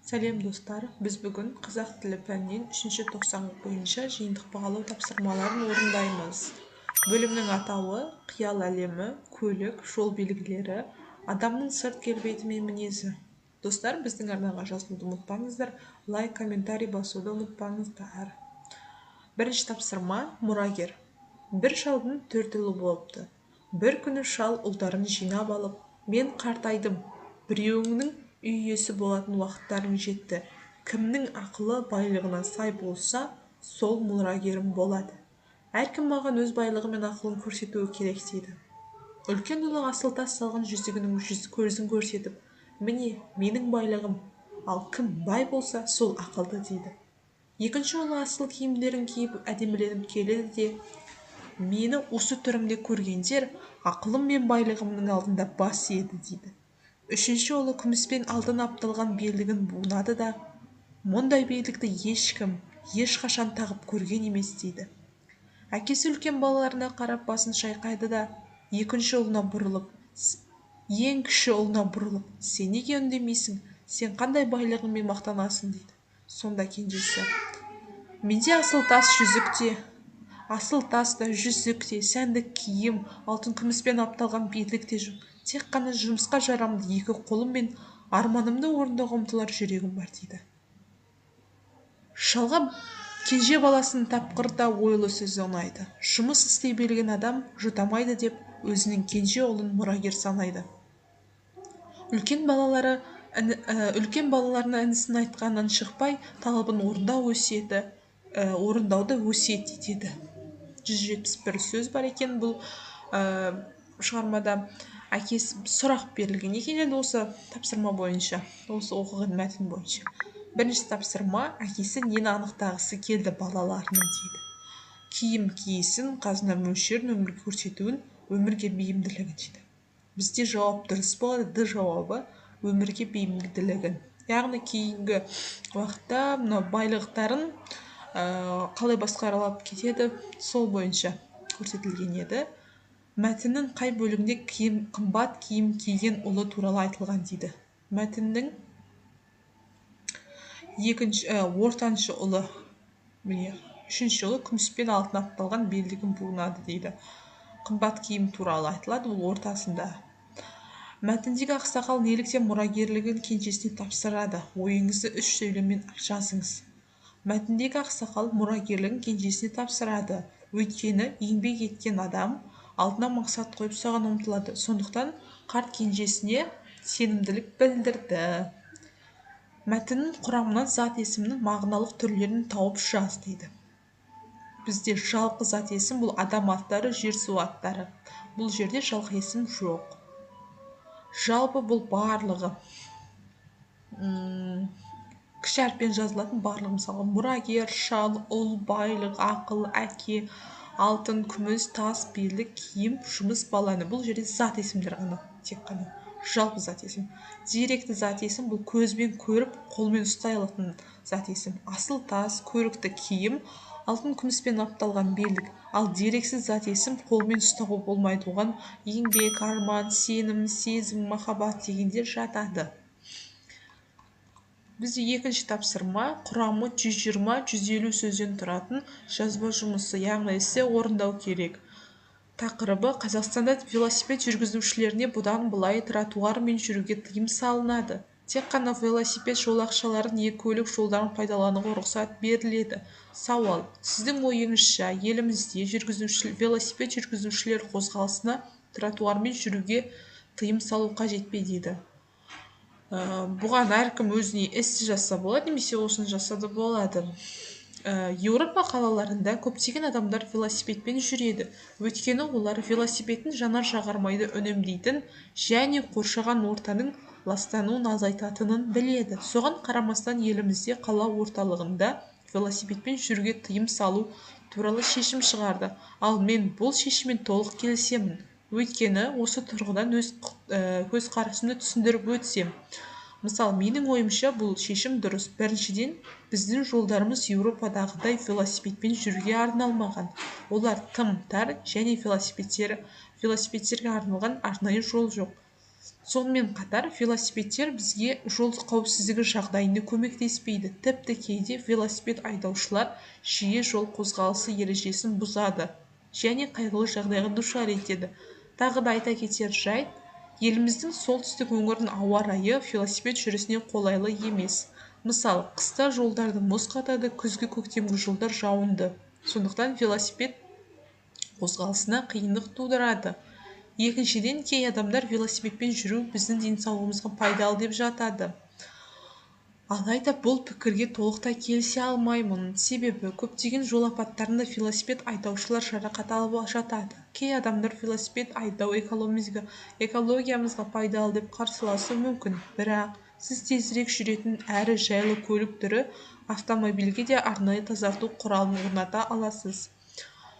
Сәлем, достар! Біз бүгін қазақ тілі пәнінен үшінші тоқсан бойынша жиынтық бағалау тапсырмаларын орындаймыз. Бөлімнің атауы: қиял әлемі, көлік, жол белгілері, адамның сырт келбеті мен мінезі. Достар, біздің арнаға жазылуды ұмытпаңыздар, лайк, комментарий басуды ұмытпаңыздар. Бірінші тапсырма: мұрагер. Бір шалдың төрт ұлы болыпты. Бір күні шал ұлдарын жинап алып: «Мен қартайдым, біреуіңнің үй иесі болатын уақыттарың жетті. Кімнің ақылы байлығына сай болса, сол мұрагерім болады. Әркім маған өз байлығы мен ақылын көрсетуі керек», – дейді. Үлкен ұлы асыл тас салған жүзігінің көзін көрсетіп: «Міне, менің байлығым, ал кім бай болса, сол ақылды», – дейді. Екінші ұлы асыл киімдерін киіп, әдеміленіп келеді де: «Мені осы түрімде көргендер ақылым мен байлығымның алдында бас иеді», – дейді. Үшінші ұлы күміспен алтын апталған белдігін буынады да: «Мұндай белдікті ешкім ешқашан тағып көрген емес», – дейді. Әкесі үлкен балаларына қарап басын шайқайды да, екінші ұлына бұрылып, ең кіші ұлына бұрылып: «Сен неге үндемейсің? Сен қандай байлығыңмен мақтанасың?» – дейді. Сонда кенжесі: «Менде асыл тас жүзік те, асыл тас та, жүзік те, сәнді киім, алтын күміспен апталған белдік те жоқ. Тек қана жұмысқа жарамды екі қолым мен арманымды орындауға ұмтылар жүрегім бар», – дейді. Шалға кенже баласының тапқыр да ойлы сөзі ұнайды. Жұмыс істей білген адам жұтамайды деп, өзінің кенже ұлын мұрагер санайды. Үлкен балаларына інісінің айтқанынан шықпай, талабын орындау өсиеті, орындауды өсиет етеді. 171 сөз бар екен бұл шығармада. Әкесі сұрақ берілген екен енді осы тапсырма бойынша, осы оқыған мәтін бойынша. Бірінші тапсырма: әкесі нені анықтағысы келді балаларының дейді? Киім киісін, қазына мөлшерін, өмірге көрсетуін, өмірге бейімділігін дейді. Бізде жауап дұрыс болады, Д жауабы, өмірге бейімділігін. Яғни кейінгі уақытта мынау байлықтарын қалай басқарылып кетеді, сол бойынша көрсетілген еді. Мәтіннің қай бөлігінде қымбат киім киген ұлы туралы айтылған дейді? Мәтіннің екінші, ортаншы ұлы. Міне, үшінші ұлы күміспен алтын апталған белдігін буынады дейді. Қымбат киім туралы айтылады, ол ортасында. Мәтіндегі ақсақал неліктен мұрагерлігін кенжесіне тапсырады? Ойыңызды үш сөйлеммен жазыңыз. Мәтіндегі ақсақал мұрагерлігін кенжесіне тапсырады, өйткені еңбек еткен адам алдына мақсат қойып, соған ұмтылады. Сондықтан қарт кенжесіне сенімділік білдірді. Мәтіннің құрамынан зат есімнің мағыналық түрлерін тауып жаз дейді. Бізде жалқы зат есім бұл адам аттары, жер су аттары. Бұл жерде жалқы есім жоқ. Жалпы бұл барлығы кіші әріппен жазылатын барлығы, мысалға, мұрагер, шал, ұл, байлық, ақыл, әке, алтын, күміс, тас, белдік, киім, жұмыс, баланы. Бұл жерде зат есімдер ғана, тек қана жалпы зат есім. Деректі зат есім бұл көзбен көріп, қолмен ұстай алатын зат есім: асыл тас, көрікті киім, алтын күміспен апталған белдік. Ал дерексіз зат есім қолмен ұстауға болмайды, оған еңбек, арман, сенім, сезім, махаббат дегендер жатады. Бізде екінші тапсырма: құрамы 120-150 сөзден тұратын жазба жұмысы, яғни эссе орындау керек. Тақырыбы: Қазақстанда велосипед жүргізушілеріне бұдан былай тротуармен жүруге тыйым салынады, тек қана велосипед жолақшаларын не көлік жолдарын пайдалануға рұқсат беріледі. Сауал: сіздің ойыңызша, елімізде велосипед жүргізушілер қозғалысына тротуармен жүруге тыйым салу қажет пе дейді. Бұған әркім өзіне эссе жазса болады немесе осыны жазса да болады. Еуропа қалаларында көптеген адамдар велосипедпен жүреді, өйткені олар велосипедтің жанар-жағармайды үнемдейтін және қоршаған ортаның ластануын азайтатынын біледі. Соған қарамастан елімізде қала орталығында велосипедпен жүруге тыйым салу туралы шешім шығарды. Ал мен бұл шешіммен толық келісемін, өйткені осы тұрғыдан өз көзқарасымды түсіндіріп өтсем. Мысалы, менің ойымша, бұл шешім дұрыс. Біріншіден, біздің жолдарымыз Еуропадағыдай велосипедпен жүруге арналмаған. Олар тым тар және велосипедтерге арналған арнайы жол жоқ. Сонымен қатар велосипедтер бізге жол қауіпсіздігі жағдайында көмектеспейді. Тіпті кейде велосипед айдаушылар жиі жол қозғалысы ережесін бұзады және қайғылы жағдайға душар етеді. Тағы да айта кетер жайт, еліміздің солтүстік өңірінің ауа райы велосипед жүрісіне қолайлы емес. Мысалы, қыста жолдарды мұз қатады, күзгі көктемгі жолдар жауынды. Сондықтан велосипед қозғалысына қиындық тудырады. Екіншіден, кей адамдар велосипедпен жүру біздің денсаулығымызға пайдалы деп жатады. Алайда бұл пікірге толықтай келісе алмаймын. Себебі көптеген жол апаттарында велосипед айдаушылар жарақат алып жатады. Кей адамдар велосипед айдау экологиямызға пайдалы деп қарсыласуы мүмкін. Бірақ сіз тезірек жүретін әрі жайлы көлік түрі автомобильге де арнайы тазарту құралын орната аласыз.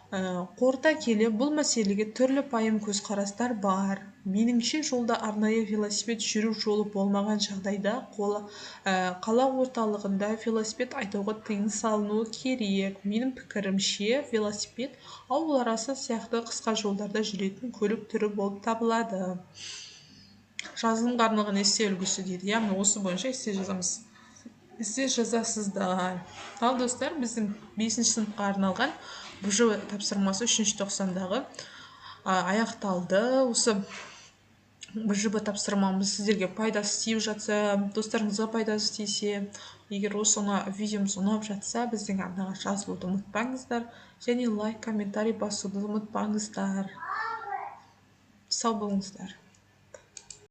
Қорыта келе, бұл мәселеге түрлі пайым көзқарастар бар. Меніңше, жолда арнайы велосипед жүру жолы болмаған жағдайда қала орталығында велосипед айдауға тыйым салынуы керек. Менің пікірімше, велосипед ауыл арасы сияқты қысқа жолдарда жүретін көлік түрі болып табылады. Жазылымға арналған эссе үлгісі дейді. Яғни осы бойынша эссе жазамыз. Эссе жазасыздар. Ал достар, біздің 5-ші сыныпқа арналған БЖ тапсырмасы 3-тоқсандағы аяқталды. Осы БЖБ тапсырмамыз сіздерге пайдасы тиіп жатса, достарыңызға пайдасы тисе, егер осы видеомыз ұнап жатса, біздің арнаға жазылуды ұмытпаңыздар және лайк, комментарий басуды ұмытпаңыздар. Сау болыңыздар.